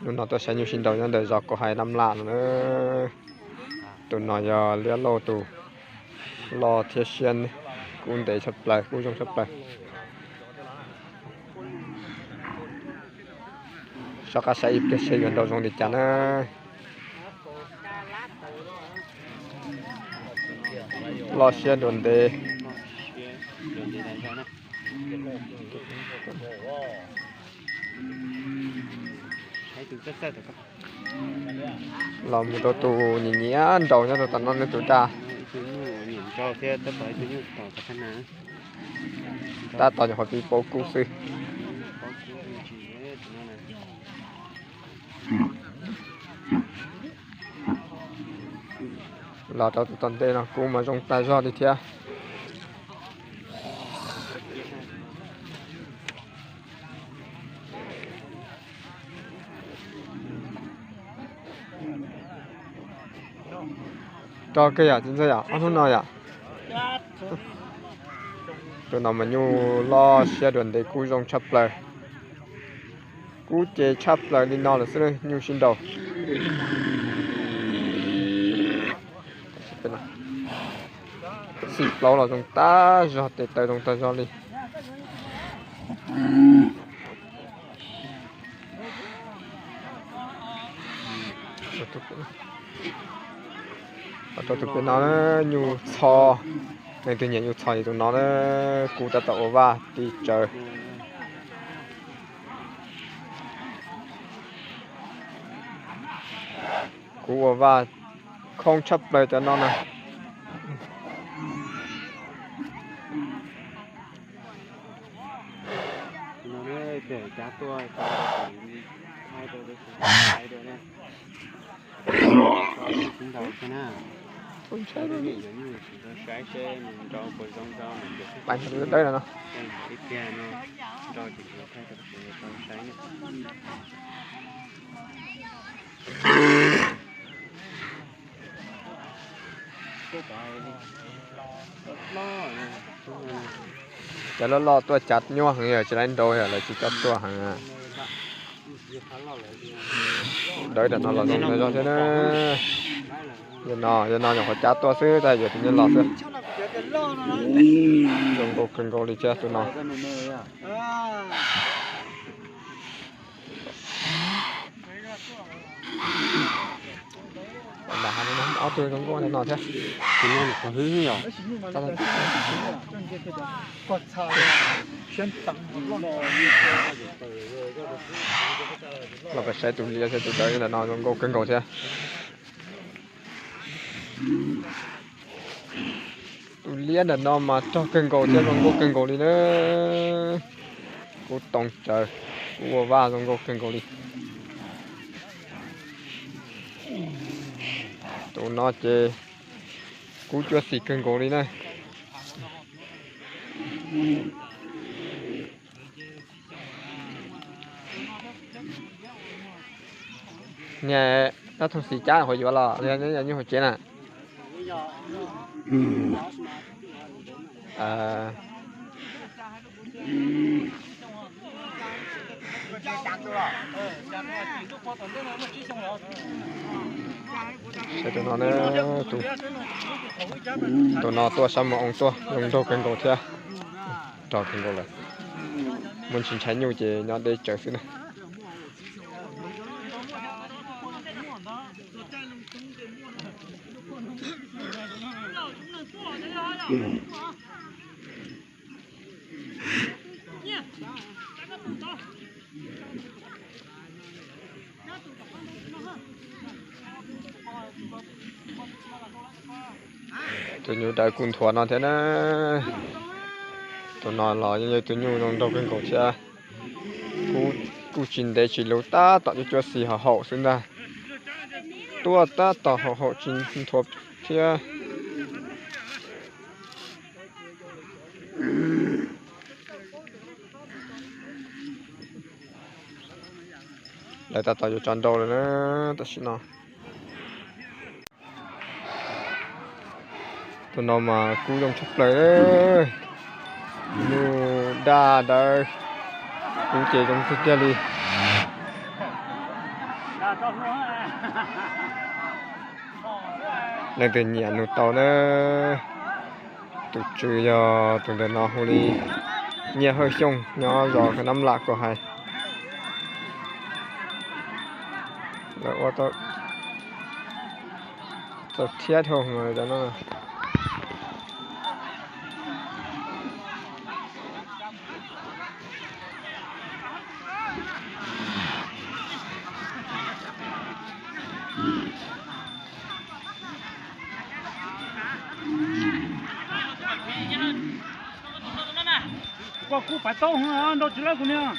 Hnub no tuaj saib nyuj sib nraus nyob ntawm zos Kaus Hais Nab Laj no na. Tus no yog Liab Lauj tus, loj thiab siab, kub ntev tshaj plaws, kub zoo tshaj plaws. Soj qab saib ib pliag seb yuav nraus zoo li cas na. Loj siab dua ntev. Los mus rau tus nyiam nyiam nraus nyob rau tom no nws tus daj. Tab tom nyuam qhuav pib paub kub xwb. Los rau tus tom ntej no kub mas zoo tag zog li thiab. Rog kiag yom, txiv ntxawg yom, ob hnub no yom. Tus no mas nyuj loj siab dua ntev kub zoo tshaj plaws. Kub ces tshaj plaws li no lawm xwb, nyuj sib nraus. Xim plaub los zoo tag zog, tes taw zoo tag zog li. Rau tus pem no nyuj txho, leej twg nyiam nyuj txho ces tus no na, kub tab tom ua vaj ti tsawv. Kub ua vaj khoob tshaj plaws cov no na. Pais ntawm dawb no no. Cov loj loj tuaj cav nyuaj heev, yog tsis laib nrau yog lawv tsis coj tuaj heev. Dawb tam no los zoo zog thiab na. Yog no, yog no nyuam qhuav cav tuaj xwb, tab yuav tus nyob los xwb. Zoo nkauj kawg nkaus li thiab tus no. Ob tug zoo nkauj no thiab. Los peb saib tus liab thiab tus dawb ntawm no zoo nkauj kawg nkaus thiab. Tus liab ntawm no mas rog kawg nkaus thiab zoo nkauj kawg nkaus li na. Kub too tsawv, kub ua vaj zoo nkauj kawg nkaus li. Tus no ces kub cuab xim kawg nkaus li na. Niag tab thooj xim cab qhuav yuav los yog nyuj hauv tsev na. Saib tus no, tus no tuaj sab mus oo tuaj zoo nraug kawg nkaus thiab. Rog kawg nkaus lawm. Muaj ntsis ntshai nyuj ces nyob deb tsawv xwb na. Tus nyuj dawb kuj nthuav no thiab na. Tus no los yeej yog tus nyuj zoo nraug kawg nkaus thiab. Kuj tsis ntev tsis luv, tab tom cuab cuab xis haum haum xwb ntag. Tuaj tab tom haum haum tsis nthuav thiab. Lawv tab tom yuav tso nrau lawm na, tam sim no. Tus no mas kub zoo tshaj plaws, nyuj daj dawb, kub ces zoo tiag tiag li. Leej twg nyiam nug tau na. Tus tswv yog tus ntawm no hu li Nyiaj Hawj Xyooj nyob zos Nab Lam Kaum Hais. Lawv ua tau thiab dhau no cov no. Koj kuj pais tau nrau tsis lawv kuv niag.